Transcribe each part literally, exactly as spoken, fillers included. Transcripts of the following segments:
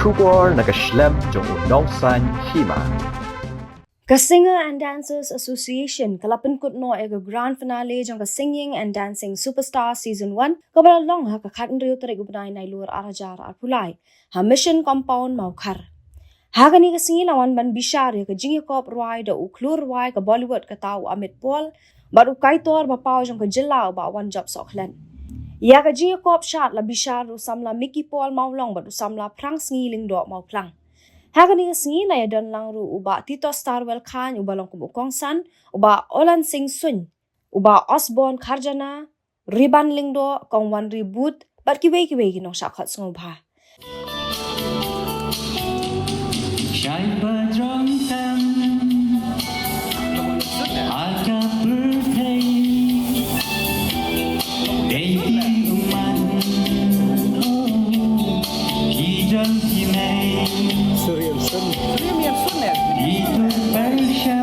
Khubor na ka shlem jong u nongsan hima. Ka Singer and Dancers Association ka la pynkut noh ïa ka grand finale jong ka Singing and Dancing Superstar Season one, kaba la long ha ka khathynriew tarik u bnai Nailur arhajar arphew lai ha Mission Compound Mawkhar. Ha kane ka sngi la wan ban bishar ïa ka jingïakop rwai da u khlur rwai ka Bollywood kata u Amit Paul bad u kaitor ba paw jong ka jylla u Bah Wanjop Sohkhlet. Ïa ka jingïakop shad la bishar da u samla Mickey Paul Mawlong bad u samla Phrangsngi Lyngdoh Mawphlang. Ha kane ka sngi la ïadon lang ruh u Bah Tito Starwell Khan uba long kum u kongsan, u Bah Olan Singh Suin, u Bah Osborne Kharjana, Riban Lyngdoh, Kong Wanri Booth bad kiwei kiwei ki nongshah khot sngewbha. Shai ba jrong tam ha ka pyrthei. Dei ki umman, oh, ki jong ki mei. Itu Persia.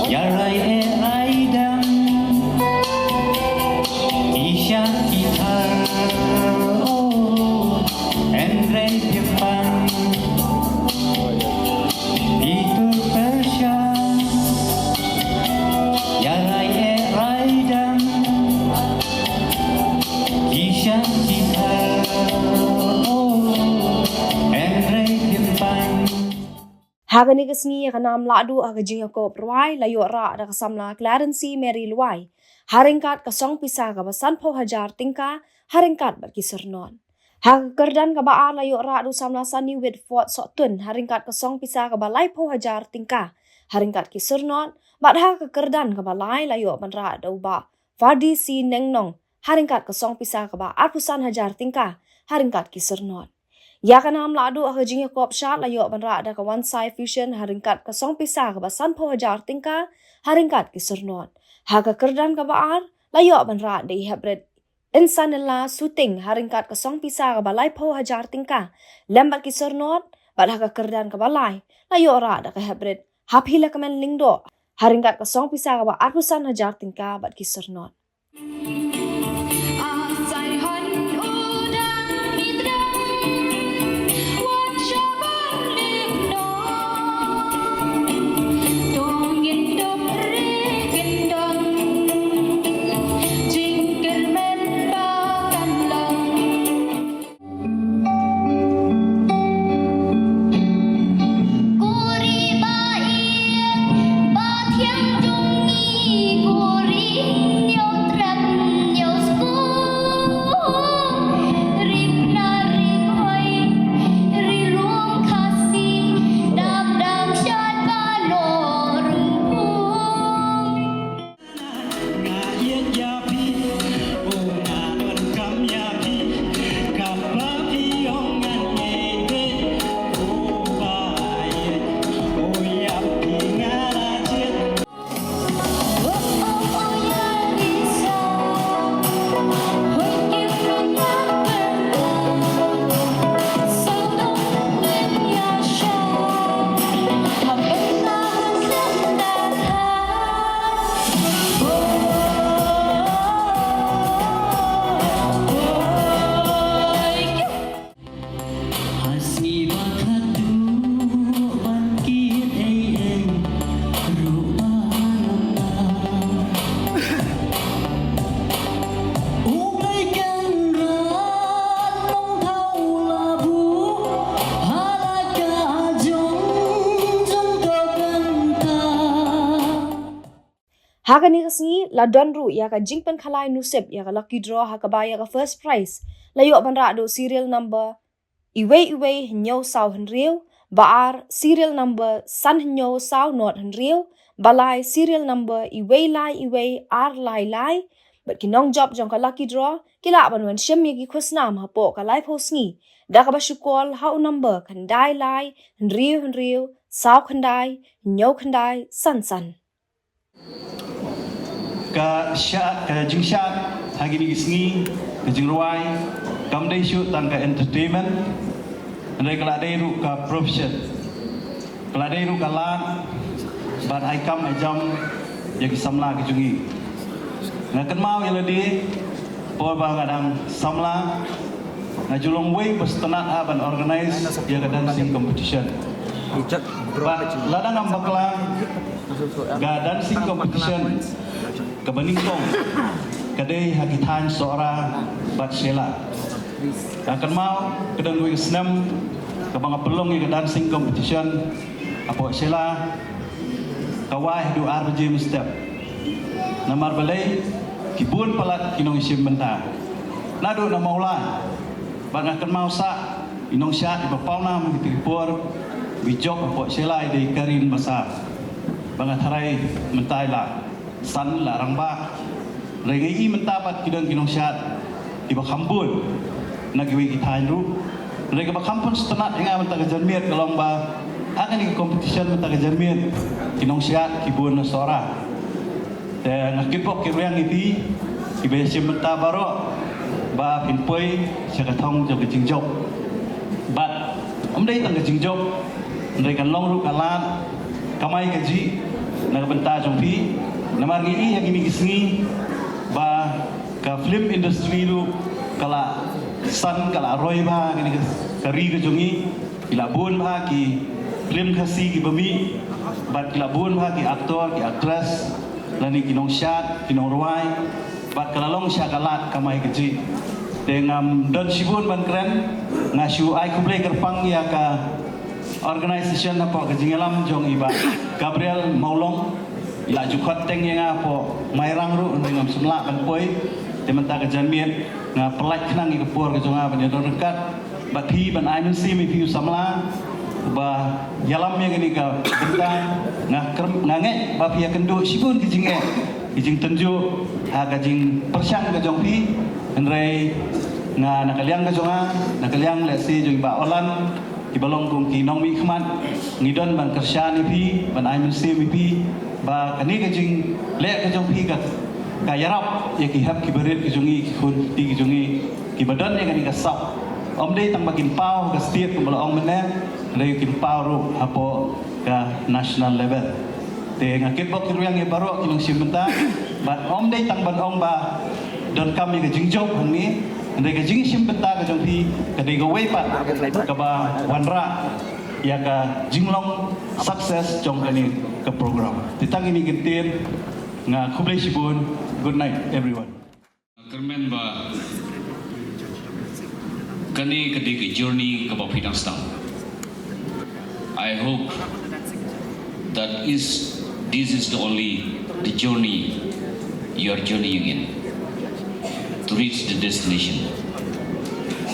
Ïa rai e rai dang. Isha ki thar, oh, en rei pipang. Itu Persia. Ïa rai e rai dang. Isha ki thar, oh, en rei pipang. Ha kane ka sngi ïa ka nam lahduh ha ka jingïakop rwai la ïoh rah da ka samla Clarency Mary Lwai ha ryngkat ka song pisa kaba sanphew hajar tyngka ha ryngkat bad ki syrnot. Ha ka kyrdan kaba ar la ïoh rah da u samla Sunny Whitford Sohtun ha ryngkat ka song pisa kaba laiphew hajar tyngka ha ryngkat ki syrnot, bad ha ka kyrdan kaba lai la ïoh ban rah da u Bah Fadi C Nengnong ha ryngkat ka song pisa kaba arphew san hajar tyngka ha ryngkat ki syrnot. Ïa ka nam lahduh ha ka jingïakop shad la ïoh ban rah da ka Wansai Fusion ha ryngkat ka song pisa kaba sanphew hajar tyngka ha ryngkat ki syrnot. Ha ka kyrdan kaba ar la ïoh ban rah da i Heprit Insanilla Suting ha ryngkat ka song pisa kaba laiphew hajar tyngka lem bad ki syrnot, bad ha ka kyrdan kaba lai la ïoh rah da ka Heprit Haphilakmen Lyngdoh ha ryngkat ka song pisa kaba arphew san hajar tyngka bad ki syrnot. Ha kane ka sngi la don ruh ïa ka jingpynkhalai nusip ïa ka lucky draw ha kaba ïa ka first prize la ïoh ban rah da u serial number iwei iwei hynñiew saw hynriew, ba ar serial number san hynñiew saw nod hynriew, ba lai serial number iwei lai iwei ar lai lai. Bad ki nongjop jong ka lucky draw ki lah ban wan shim ïa ki khusnam hapoh ka laiphew sngi da kaba shu call ha u number khyndai lai hynriew hynriew saw khyndai hynñiew khyndai san san. Ka shad, ka jingshad ha kine ki sngi, ka jingrwai kam dei shuh tang ka entertainment, hynrei ka la dei ruh ka profession, ka la dei ruh ka lad ban ai kam ai jam ïa ki samla ki jong ngi. Nga kynmaw ïa lade por ba nga dang samla, Nga ju long uwei ba sngewtynnat ha ban organize ïa ka dancing competition. Bad lada ngam bakla, ka dancing competition kaba nyngkong ka dei ha ki thaiñ Sohra bad Shella. Nga kynmaw ka dang wei ka snem kaba nga pynlong ïa ka dancing competition hapoh Shella, ka wai haduh ar baje mynstep. Namar balei? Ki bun palat ki nongïashim bynta naduh na Mawlai. Bad nga kynmaw sa i nongshad iba pawnam ha kito ki por, ba i jop hapoh Shella i dei Karin Massar. Bad nga tharai mynta i la san, i la rangbah. Hynrei nga i mynta pat ki don ki nongshad kiba kham bun na kiwei ki thaiñ ruh. Hynrei kaba kham pynsngewtynnat ïa nga mynta ka janmiet ka long ba ha kane ka competition mynta ka janmiet ki nongshad ki bun na Sohra. Te nga kitbok kitrwiang ïa phi kiba ïashim bynta baroh ba phin poi sha ka thong jong ka jingjop. Bad ym dei tang ka jingjop, hynrei kan long ruh ka lad kamai kajih na ka bynta jong phi. Namar ngi i ha kine ki sngi ba ka film industry ruh ka la san, ka la roi bha ha kane ka ri ka jong ngi. Ki la bun bha ki film Khasi kiba mih, bad ki la bun bha ki actor, ki actress, lane ki nongshad, ki nongrwai, bad ka la long sha ka lad kamai kajih. Te ngam don shibun ban kren, nga shu ai khublei kyrpang ïa ka organization hapoh ka jingïalam jong i Bah Gabriel Mawlong. I la ju khot teng ïa nga hapoh Mairang ruh, hynrei ngam shym lah ban poi. Te mynta ka janmiet nga pynlait khnang ïa ka por ka jong nga ban ïadon ryngkat bad phi, ban ai mynsiem ïa phi u samla ba ïalam ïa kane ka bynta. Nga kyrm-, nga ngeit ba phi ïakynduh shibun ki jingeh, ki jingtynjuh ha ka jingpyrshang ka jong phi. Hynrei nga, na ka liang ka jong nga, na ka liang lehse jong i Bah Olan, kiba long kum ki nongmihkhmat, ngi don ban kyrshan ïa phi, ban ai mynsiem ïa phi ba kane ka jingleh ka jong phi, ka, ka ïarap ïa ki hep ki barit ki jong ngi, ki khun ki kti ki jong ngi kiba don ïa kane ka sap. Ym dei tang ba kin paw ha ka state kumba la ong mynne, hynrei kin paw ruh hapoh ka national level. Te nga kitbok kitrwiang ïa baroh ki nongshim bynta. Bad ym dei tang ban ong ba donkam ïa ka jingjop hangne, hynrei ka jingshim bynta ka jong phi ka dei kawei pat kaba wanrah ïa ka jinglong success jong kane ka program. Te tang kine ki ktien, nga khublei shibun. Good night everyone. Kyrmen ba kane ka dei ka journey kaba phi dang sdang. I hope that is, this is the only the journey you are journeying in to reach the destination.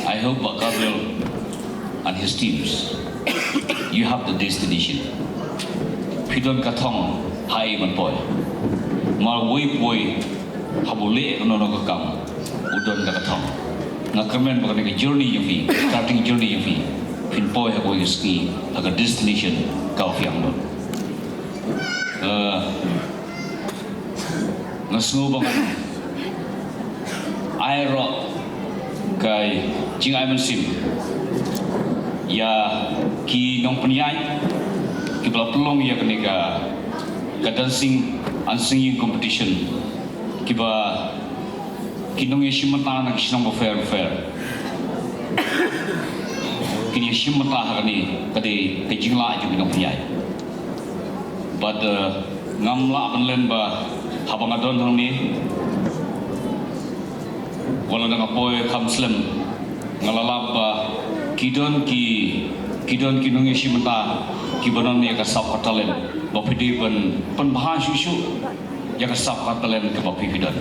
I hope Bah Gabriel and his teams, you have the destination. Phi don ka thong ha ei ban poi. Mar wei poi haba u leh kano kano ka kam, u don da ka thong. Nga kyrmen ba kane ka journey jong phi, starting journey jong phi, phin poi ha kawei ka sngi ha ka destination kaba phi ïa don. Eh, nga sngew ba ngan ai ruh ka jingai mynsiem ïa ki nongpynïaid kiba la pynlong ïa kane ka, ka dancing and singing competition, kiba ki nongïashim bynta na ki shnong bapher bapher kin ïashim bynta ha kane ka dei ka jinglah jong ki nongpynïaid. Bad, eh, ngam lah ban len ba haba nga don hangne, wat la da nga poi kham slem, nga la lap ba ki don ki, ki don ki nongïashim bynta kiba don ïa ka sap ka talent ba phi dei ban pynbha shuh shuh ïa ka sap ka talent kaba phi, phi don.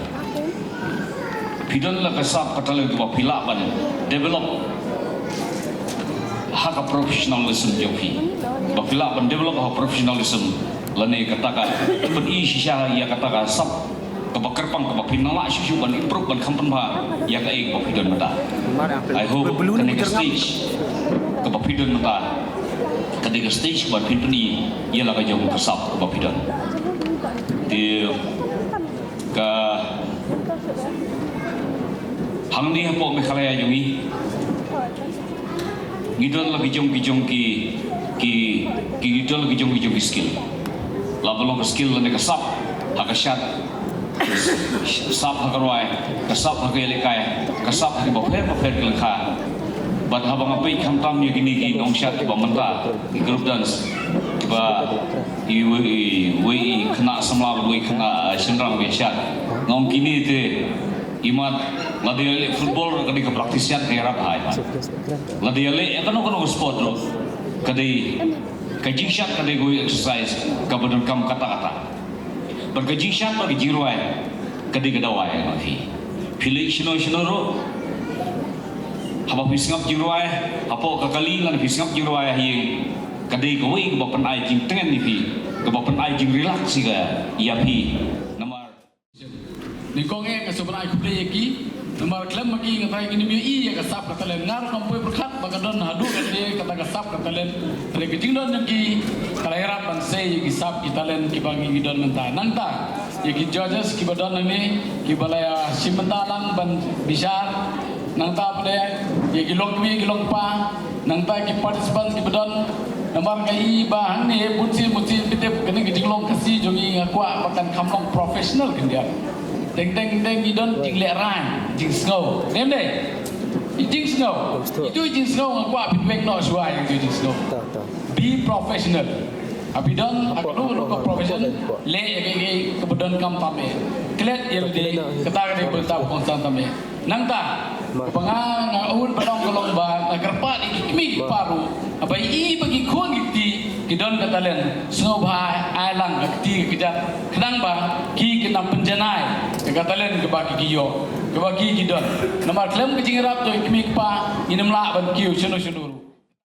Phi don la ka sap ka talent kaba phi lah ban develop ha ka professionalism jong phi. Ba phi lah ban develop ha professionalism lane kata ka pyni shisha ïa kata ka sap kaba kyrpang kaba phin nang lah shuh shuh ban improve, ban kham pynbha ïa kaei kaba phi don mynta. I hope kane ka stage kaba phi don mynta ka dei ka stage kaba phin pyni ïa la ka jong ka sap kaba phi don. Te ka hangne hapoh Meghalaya jong ngi, ngi don la ki jong ki jong ki, ki, ki, ngi don la ki jong ki jong ki skill. La ba long ka skill lane ka sap ha ka shad, sap ha ka rwai, ka sap ha ka ïalehkai, ka sap ha ki bapher bapher ki lyngkha. Bad haba nga peit khamtam ïa kine ki nongshad kiba mynta, ki group dance, kiba iwei, iwei i khynnah samla bad iwei i khynnah, eh, shynrang ba ïa shad. Nga ong kine te, imat, lada ïaleh football ruh ka dei ka practice shad, ka ïarap bha imat. Lada ïaleh ïa kano kano ka sport ruh ka dei, ka jingshad ka dei kawei exercise kaba donkam katta katta. Bad ka jingshad bad ka jingrwai ka dei ka dawai, ma phi. Phi leit shano shano ruh, haba phi sngap jingrwai hapoh ka kali lane phi sngap jingrwai ha ïing, ka dei kawei kaba pynai jingtngen ïa phi, kaba pynai jingrelax ïa ka, ïa phi. Namar nyngkong eh nga sngewbha ai khublei ïa ki. Namar khlem ma ki nga tharai ngim ïohi ïa ka sap ka talent. Nga ruh ngam poi pyrkhat ba ka don haduh katne kata ka sap ka talent. Hynrei ka jingdon jong ki ka la ïarap ban sei ïa ki sap ki talent kiba ngi don mynta. Nangta ïa ki judges kiba don hangne, kiba la ïa shim bynta lang ban bishar. Nangta pat de ïa ki longkmie ki longkpa, nangta ki participants kiba don. Namar nga i ba hangne bunsien bunsien phi tip kane ka jinglong Khasi jong ngi, nga kwah ba kan kham long professional khyndiat. Teng teng teng ngi don jinglehrain, jingsngew. Dei ne em? I jingsngew. Itu i jingsngew nga kwah phin weng noh shuwa ïa itu i jingsngew. Be professional. Haba phi don ha kano kano ka profession, leh ïa kaei kaei kaba donkam tam eh. Klet ïa lade, kata ka dei ka bynta ba kongsan tam eh. Nangta kaba nga, nga un ba long ka long ba nga kyrpad ïa ki kmie ki kpa ruh, haba i ba ki khun ki kti ki don ka talent, sngewbha ai lang ka kti ka kjat khnang ba ki kin nang pynjanai ïa ka talent kaba ki ki ïoh, kaba ki ki don. Namar khlem ka jingïarap jong ki kmie ki kpa ngin ym lah ban kiew shano shano ruh.